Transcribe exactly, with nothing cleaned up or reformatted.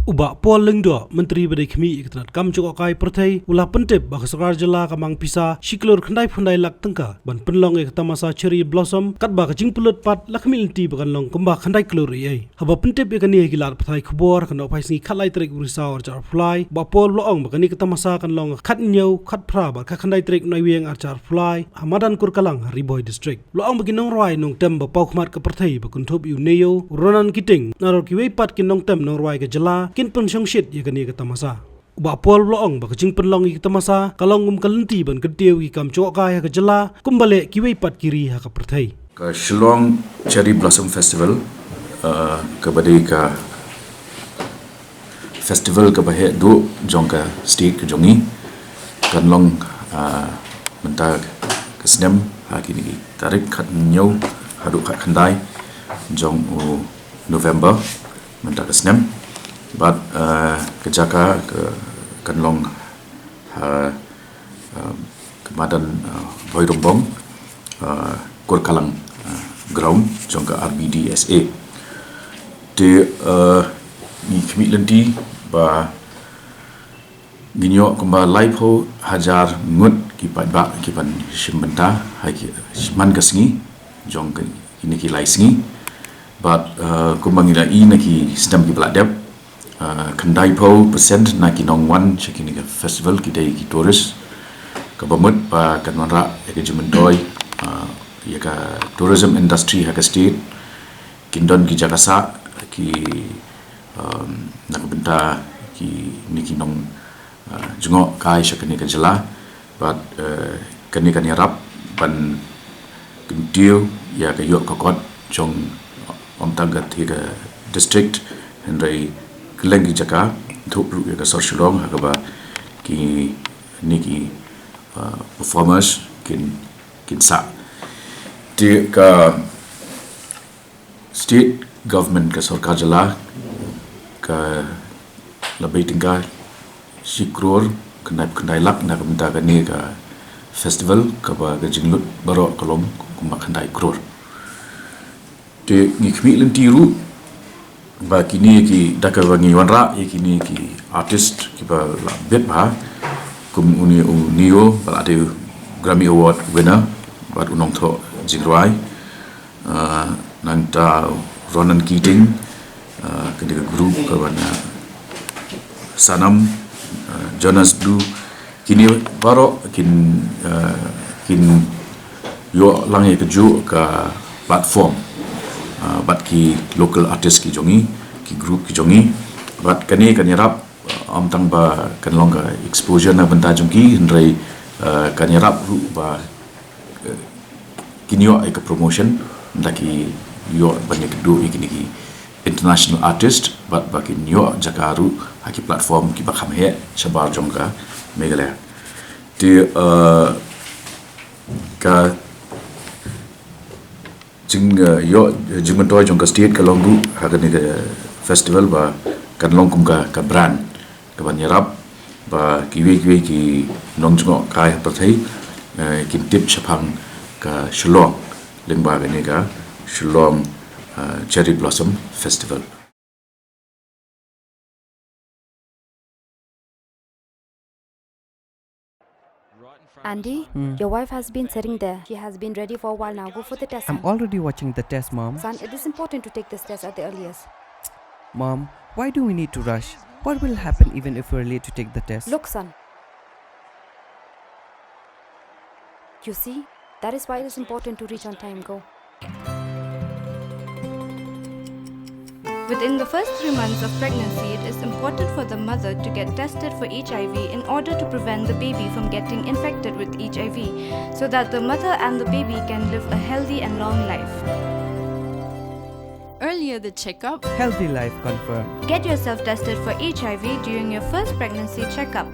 U Bah Paul Lyngdoh, Myntri ba dei khmih ïa ka tnat kam jngohkai pyrthei, u la pyntip ba ka sorkar jylla ka mang pisa shi klur khyndai phew khyndai lak tyngka ban pynlong ïa ka tamasa Cherry Blossom, katba ka jingpynlut pat la khmih lynti ba kan long kumba khyndai klur ei ei. Haba pyntip ïa kane ha ki lad pathai khubor ha ka nohphai sngi khatlai tarik u Risaw arhajar arphew lai, Bah Paul u la ong ba kane ka tamasa kan long khathynñiew, khatphra bad khatkhyndai tarik u Naiwieng arhajar arphew lai ha madan Kurkalang ha Ri Bhoi District. U la ong ba ki nongrwai nongtem ba paw khmat ka pyrthei ba kynthup ïa u Neo, u Ronan Keating, nalor kiwei pat ki nongtem nongrwai ka jylla kin pynshongshit ïa kane ka tamasa. U Bah Paul u la ong ba ka jingpynlong ïa ka tamasa ka long kum ka lynti ban kyntiew ïa ki kam jngohkai ha ka jylla kumba leh kiwei pat ki ri ha ka pyrthei. Ka Shillong Cherry Blossom Festival, uh, kaba dei ka festival kaba heh duh jong ka state ka jong ngi, kan long, ah, mynta ka snem ha kine ki tarik khathynñiew haduh khatkhyndai jong u November mynta ka snem. Bad, ah, ka jaka ka, kan long ha, ah, ka madan, ah, Bhoirymbong, ah, Kurkalang, ah, ground jong ka R B D S A. Te, ah, ngi khmih lynti ba ngin ïoh kumba laiphew hajar ngut ki paidbah ki ban shim bynta ha ki man ka sngi jong ka, kine ki lai sngi. Bad, ah, kumba ngi la i na ki snem kiba la dep, ah, khyndaiphew percent na ki nongwan sha kine ki festival ki dei ki tourist. Kaba mut ba kan wanrah ïa ka jingmyntoi, ah, ïa ka tourism industry ha ka state. Kin don ki jaka sah ki, um, na ka bynta kine ki nong, ah, jngohkai sha kane ka jylla. Bad, eh, kane kan ïarap ban kyntiew ïa ka ïoh ka kot jong ym tang katei ka district, hynrei kylleng ki jaka, kynthup ruh ïa ka sor Shillong ha kaba kine ki, ah, performers kin, kin sah. Te ka state government, ka sorkar jylla, ka la bei tyngka shi klur khyndai phew khyndai lak na ka bynta kane ka festival, kaba ka jinglut baroh ka long kumba khyndai klur. Te ngi khmih lynti ruh ba kine ki, da kaba ngi wanrah ïa kine ki artist kiba la bit bha, kum une u Neo ba la dei Grammy Award winner bad u nongthoh jingrwai, ah, nangta Ronan Keating, ah, kane ka group kaba na Sanam, ah, Jonas Blue, kine baroh kin, ah, kin ïoh lang ïa kajuh ka platform, ah, bad ki local artist ki jong ngi, ki group ki jong ngi, bad kane kan ïarap, ah, ym tang ba kan long ka exposure na bynta jong ki, hynrei, ah, kan ïarap ruh ba, eh, kin ïoh ïa ka promotion, da ki ïoh ban ïakynduh ïa kine ki international artist, bad ba kin ïoh jaka ruh ha ki platform kiba kham heh shabar jong ka Meghalaya. Te, eh, ka jing, eh, ïoh, eh, jingmyntoi jong ka state ka long ruh ha kane ka festival ba kan long kum ka, ka brand kaban ïarap ba kiwei kiwei ki nongjngohkai ha pyrthei, eh, kin tip shaphang ka Shillong lyngba kane ka Shillong, eh, Cherry Blossom Festival. Andy, hmm, your wife has been sitting there. She has been ready for a while now. Go for the test, I'm son. Already watching the test, Mom. Son, it is important to take this test at the earliest. Mom, why do we need to rush? What will happen even if we're late to take the test? Look, son. You see, that is why it is important to reach on time. Go. Within the first three months of pregnancy, it is important for the mother to get tested for H I V in order to prevent the baby from getting infected with H I V, so that the mother and the baby can live a healthy and long life. Earlier the checkup, healthy life confirmed. Get yourself tested for H I V during your first pregnancy checkup.